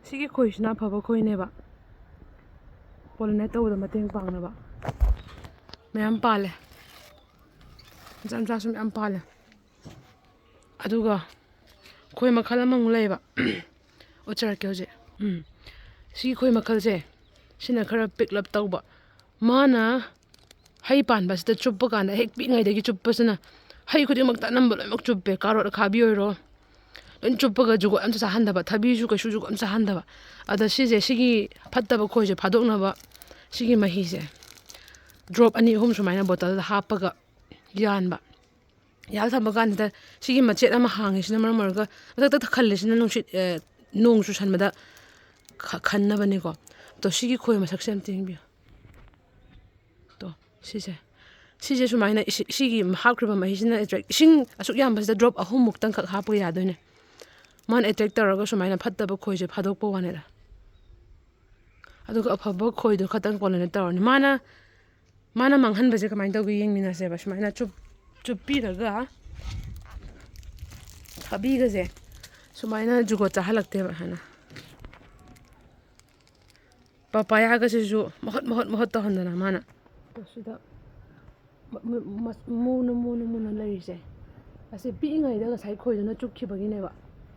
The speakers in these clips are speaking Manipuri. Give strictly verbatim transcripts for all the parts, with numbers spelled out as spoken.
ꯁꯤꯒꯤ ꯈꯣꯏꯁꯤꯅ ꯑꯐꯕ ꯈꯣꯏꯅꯦꯕ, ꯄꯣꯂꯤꯅꯦꯠ ꯇꯧꯕꯗ ꯃꯇꯦꯡ ꯄꯥꯡꯅꯕ꯫ ꯃꯌꯥꯝ ꯄꯥꯜꯂꯦ, ꯃꯆꯥ ꯃꯆꯥꯁꯨ ꯃꯌꯥꯝ ꯄꯥꯜꯂꯦ꯫ ꯑꯗꯨꯒ ꯈꯣꯏ ꯃꯈꯜ ꯑꯃꯃꯨꯛ ꯂꯩꯌꯦꯕ, ꯎꯠꯆꯔꯛꯀꯦ ꯍꯧꯖꯤꯛ꯫ ꯎꯝ, ꯁꯤꯒꯤ ꯈꯣꯏ ꯃꯈꯜꯁꯦ, ꯁꯤꯅ ꯈꯔ ꯄꯤꯛꯂꯞ ꯇꯧꯕ꯫ ꯃꯥꯅ ꯍꯩ ꯄꯥꯟꯕꯁꯤꯗ ꯆꯨꯞꯄ ꯀꯥꯟꯗ, ꯍꯦꯛ ꯄꯤꯛꯏꯉꯩꯗꯒꯤ ꯆꯨꯞꯄꯁꯤꯅ ꯍꯩ ꯈꯨꯗꯤꯡꯃꯛꯇ ꯑꯅꯝꯕ ꯂꯣꯏꯅꯃꯛ ꯆꯨꯞꯄꯦ, ꯀꯥꯔꯣꯠ ꯑꯈꯥꯕꯤ ꯑꯣꯏꯔꯣ, ꯂꯣꯏ ꯆꯨꯞꯄꯒ ꯖꯨꯒꯣꯠ ꯑꯝꯇ ꯆꯥꯍꯟꯗꯕ, ꯊꯕꯤꯁꯨ ꯀꯩꯁꯨ ꯖꯨꯒꯣꯠ ꯑꯝꯇ ꯆꯥꯍꯟꯗꯕ꯫ ꯑꯗ ꯁꯤꯁꯦ, ꯁꯤꯒꯤ ꯐꯠꯇꯕ ꯈꯣꯏꯁꯦ ꯐꯥꯗꯣꯛꯅꯕ ꯁꯤꯒꯤ ꯃꯍꯤꯁꯦ ꯗ꯭ꯔꯣꯞ ꯑꯅꯤ ꯑꯍꯨꯝ ꯁꯨꯃꯥꯏꯅ ꯕꯣꯇꯜꯗ ꯍꯥꯞꯄꯒ ꯌꯥꯟꯕ꯫ ꯌꯥꯜ ꯊꯝꯕ ꯀꯥꯟꯁꯤꯗ ꯁꯤꯒꯤ ꯃꯆꯦꯠ ꯑꯃ ꯍꯥꯡꯉꯤꯁꯤꯅ ꯃꯔꯝ ꯑꯣꯏꯔꯒ ꯃꯊꯛꯇ ꯈꯜꯂꯤꯁꯤꯅ ꯅꯨꯡꯁꯤꯠ, ꯑꯦ, ꯅꯣꯡ ꯆꯨꯁꯟꯕꯗ ꯈ-, ꯈꯟꯅꯕꯅꯤꯀꯣ꯫ ꯑꯗꯣ ꯁꯤꯒꯤ ꯈꯣꯏ ꯃꯁꯛꯁꯦ ꯑꯝꯇ ꯌꯦꯡꯕꯤꯌꯨ꯫ ꯇꯣ, ꯁꯤꯁꯦ, ꯁꯤꯁꯦ ꯁꯨꯃꯥꯏꯅ ꯏꯁꯤ-, ꯁꯤꯒꯤ ꯍꯥꯞꯈ꯭ꯔꯤꯕ ꯃꯍꯤꯁꯤꯅ ꯑꯦꯇ꯭ꯔꯦꯛ-, ꯏꯁꯤꯡ ꯑꯁꯨꯛ ꯌꯥꯝꯕꯁꯤꯗ ꯗ꯭ꯔꯣꯞ ꯑꯍꯨꯝꯃꯨꯛꯇꯪꯈꯛ ꯍꯥꯞꯄ ꯌꯥꯗꯣꯏꯅꯦ꯫ ꯃꯥꯅ ꯑꯦꯇ꯭ꯔꯦꯛ ꯇꯧꯔꯒ ꯁꯨꯃꯥꯏꯅ ꯐꯠꯇꯕ ꯈꯣꯏꯁꯦ ꯐꯥꯗꯣꯛꯄ ꯋꯥꯅꯤꯗ꯫ ꯑꯗꯨꯒ ꯑꯐꯕ ꯈꯣꯏꯗꯣ ꯈꯛꯇꯪ ꯄꯣꯂꯤꯅꯦꯠ ꯇꯧꯔꯅꯤ꯫ ꯃꯥꯅ, ꯃꯥꯅ ꯃꯥꯡꯍꯟꯕꯁꯦ ꯀꯃꯥꯏꯅ ꯇꯧꯒꯦ ꯌꯦꯡꯃꯤꯟꯅꯁꯦꯕ꯫ ꯁꯨꯃꯥꯏꯅ ꯆꯨꯞ-, ꯆꯨꯞꯄꯤꯔꯒ ꯊꯕꯤꯒꯁꯦ ꯁꯨꯃꯥꯏꯅ ꯖꯨꯒꯣꯠ ꯆꯥꯍꯜꯂꯛꯇꯦꯕ ꯍꯥꯏꯅ꯫ ꯄꯄꯥꯌꯥꯒꯁꯤꯁꯨ ꯃꯍꯨꯠ, ꯃꯍꯨꯠ, ꯃꯍꯨꯠ ꯇꯧꯍꯟꯗꯅ ꯃꯥꯅ꯫ ꯁꯤꯗ ꯃ-, ꯃ-, ꯃꯁ-, ꯃꯨꯅ, ꯃꯨꯅ, ꯃꯨꯅ ꯂꯩꯔꯤꯁꯦ, ꯑꯁꯤ ꯄꯤꯛꯏꯉꯩꯗ ꯉꯁꯥꯏ ꯈꯣꯏꯗꯨꯅ ꯆꯨꯞꯈꯤꯕꯒꯤꯅꯦꯕ꯫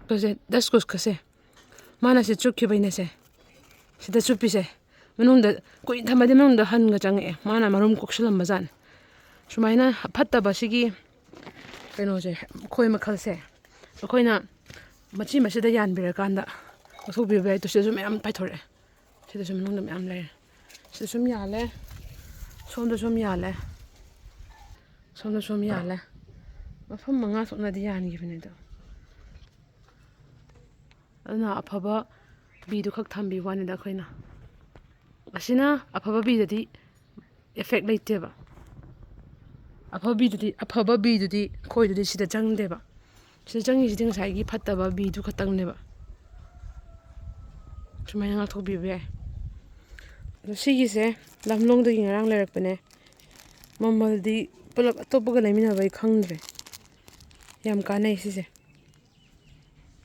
ꯀꯁꯦ, ꯗꯁꯀꯨꯁꯀꯁꯦ, ꯃꯥꯅ ꯁꯤ ꯆꯨꯞꯈꯤꯕꯩꯅꯦꯁꯦ꯫ ꯁꯤꯗ ꯆꯨꯞꯄꯤꯁꯦ꯫ ꯃꯅꯨꯡꯗ ꯀꯨꯏꯅ ꯊꯝꯃꯗꯤ ꯃꯅꯨꯡꯗ ꯍꯟꯒ ꯆꯪꯉꯛꯑꯦ꯫ ꯃꯥꯅ ꯃꯔꯨꯝ ꯀꯣꯛꯁꯜꯂꯝꯕ ꯖꯥꯠꯅꯤ꯫ ꯁꯨꯃꯥꯏꯅ ꯐꯠꯇꯕ ꯁꯤꯒꯤ ꯀꯩꯅꯣꯁꯦ, ꯈꯣꯏ ꯃꯈꯜꯁꯦ ꯑꯩꯈꯣꯏꯅ ꯃꯆꯤ ꯃꯆꯤꯗ ꯌꯥꯟꯕꯤꯔꯀꯥꯟꯗ ꯂꯧꯊꯣꯛꯄꯤꯕ ꯌꯥꯏ꯫ ꯇꯨ ꯁꯤꯗꯁꯨ ꯃꯌꯥꯝ ꯄꯥꯏꯊꯣꯔꯛꯑꯦ꯫ ꯁꯤꯗꯁꯨ ꯃꯅꯨꯡꯗ ꯃꯌꯥꯝ ꯂꯩꯔꯦ꯫ ꯁꯤꯗ ꯁꯨꯝ ꯌꯥꯜꯂꯦ, ꯁꯣꯝꯗ ꯁꯨꯝ ꯌꯥꯜꯂꯦ, ꯁꯣꯝꯗ ꯁꯨꯝ ꯌꯥꯜꯂꯦ꯫ ꯃꯐꯝ ꯃꯉꯥ ꯊꯣꯛꯅꯗꯤ ꯌꯥꯟꯈꯤꯕꯅꯦ ꯑꯗꯣ꯫ ꯑꯗꯨꯅ ꯑꯐꯕ ꯕꯤꯗꯨ ꯈꯛ ꯊꯝꯕꯤꯕ ꯋꯥꯅꯤꯗ ꯑꯩꯈꯣꯏꯅ꯫ ꯑꯁꯤꯅ ꯑꯐꯕ ꯕꯤꯗꯗꯤ ꯑꯦꯐꯦꯛ ꯂꯩꯇꯦꯕ꯫ ꯑꯐꯕ ꯕꯤꯗꯨꯗꯤ, ꯑꯐꯕ ꯕꯤꯗꯨꯗꯤ ꯈꯣꯏꯗꯨꯗꯤ ꯁꯤꯗ ꯆꯪꯗꯦꯕ꯫ ꯁꯤꯗ ꯆꯪꯉꯤꯁꯤꯗꯤ ꯉꯁꯥꯏꯒꯤ ꯐꯠꯇꯕ ꯕꯤꯗꯨ ꯈꯛꯇꯪꯅꯦꯕ꯫ ꯁꯨꯃꯥꯏꯅ ꯉꯥꯛꯊꯣꯛꯄꯤꯕ ꯌꯥꯏ꯫ ꯑꯗꯣ ꯁꯤꯒꯤꯁꯦ ꯂꯝꯂꯣꯡꯗꯒꯤ ꯉꯔꯥꯡ ꯂꯩꯔꯛꯄꯅꯦ꯫ ꯃꯃꯜꯗꯤ ꯄꯨꯂꯞ ꯑꯇꯣꯞꯄꯒ ꯂꯩꯃꯤꯟꯅꯕ ꯑꯩ ꯈꯪꯗ꯭ꯔꯦ꯫ ꯌꯥꯝ ꯀꯥꯟꯅꯩ ꯁꯤꯁꯦ꯫